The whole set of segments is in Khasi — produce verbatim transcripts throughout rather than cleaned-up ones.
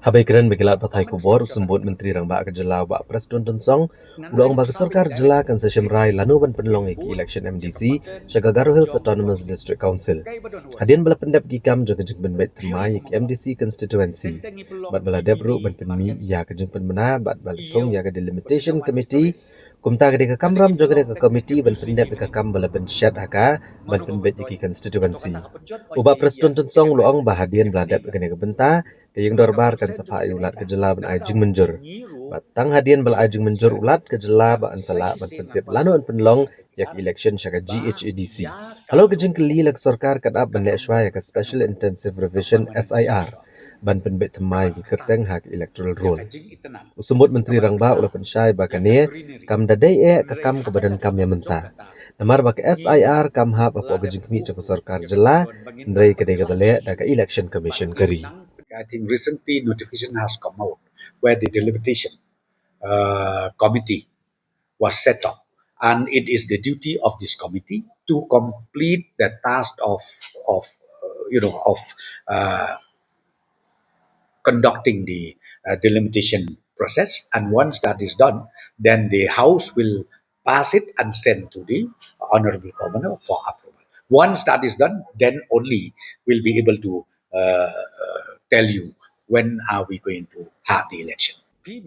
Haba ïakren bad ki lad pathai khubor, u Symbud Myntri Rangbah ka jylla u Bah Prestone Tynsong u la ong ba ka sorkar jylla kan sa shim rai lano ban pynlong ïa ki election M D C sha ka Garo Hills Autonomous District Council. Hadien ba la pyndep ki kam jong ka jingpynbeit thymmai ïa ki M D C constituency bad ba la dep ruh ban pynmih ïa ka jingpynbna bad ba la thung ïa ka delimitation committee, kumta ka dei ka kamram jong kane ka committee ban pyndep ïa ka kam ba la pynshet ha ka ban pynbeit ïa ki constituency. U Bah Prestone Tynsong u la ong ba hadien ba la dep ïa kane ka bynta, ka ïing dorbar kan sa phah ïa u Lat ka jylla ban ai jingmynjur. Bad tang hadien ba la ai jingmynjur u Lat ka jylla ba yn sa lah ban pyntip lano yn pynlong ïa ka election sha ka G H A D C. Halor ka jingkylli la ka sorkar kan ap ban leh shwa ïa ka Special Intensive Revision, S I R, ban pynbeit thymmai ïa ki kyrteng ha ka electoral roll, u Symbud Myntri Rangbah u la pynshai ba kane kam da dei eh ka kam kaba donkam ïa mynta. Namar ba ka S I R kam hap hapoh ka jingkhmih jong ka sorkar jylla, hynrei ka dei kaba leh da ka Election Commission ka ri. I think recently notification has come out where the delimitation uh, committee was set up, and it is the duty of this committee to complete the task of of uh, you know of uh, conducting the uh, delimitation process. And once that is done, then the House will pass it and send to the Honorable Governor for approval. Once that is done, then only we'll be able to uh, uh, tell you when are we going to have the election.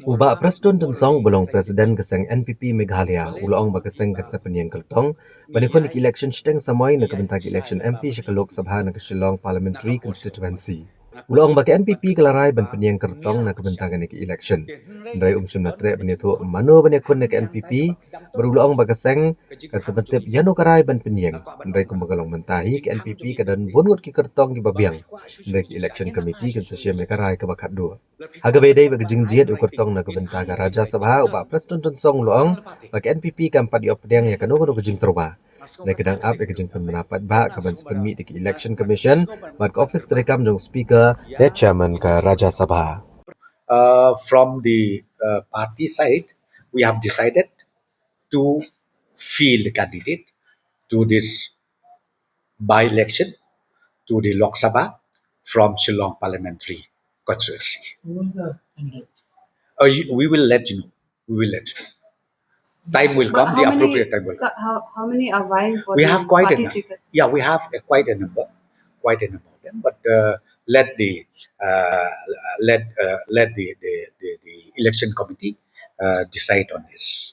U Bah Prestone Tynsong uba long President ka seng N P P Meghalaya u la ong ba ka seng kan sa pynïeng kyrtong ban ïakhun ïa ki election shiteng samoi na ka bynta ki election M P sha ka Lok Sabha na ka Shillong Parliamentary Constituency. U la ong ba ka N P P ka la rai ban pynïeng kyrtong na ka bynta kane ka election, hynrei um shym la treh ban ïathuh mano ban ïakhun na ka N P P. Bad u la ong ba ka seng kan sa pyntip ïano ka rai ban pynïeng, hynrei kumba ka long mynta hi ka N P P ka don bun ngut ki kyrtong kiba biang, hynrei ka election committee kan sa shim ïa ka rai kaba khatduh. Ha kaba ïadei bad ka jingjied ïa u kyrtong na ka bynta ka Rajya Sabha, u Bah Prestone Tynsong u la ong ba ka N P P kam pat ïoh pdiang ïa kano kano ka jingtyrwa. Hynrei ka dang ap ïa ka jingpynbna paidbah kaban sa pynmih da ka Election Commission bad ka office treikam jong u Speaker bad Chairman ka Rajya Sabha. Uh, from the uh, party side, we have decided to field a candidate to this by-election to the Lok Sabha from Shillong Parliamentary Constituency. Who is the candidate? Uh, you, we will let you know. We will let you know. Time will But come, how the many, appropriate time will sir, come. How, how many are vying for We the have quite a party nu-, ticket? Yeah, we have a, quite a number, quite a number of them. But uh, let the uh, let uh, let the, the, the, the election committee uh, decide on this.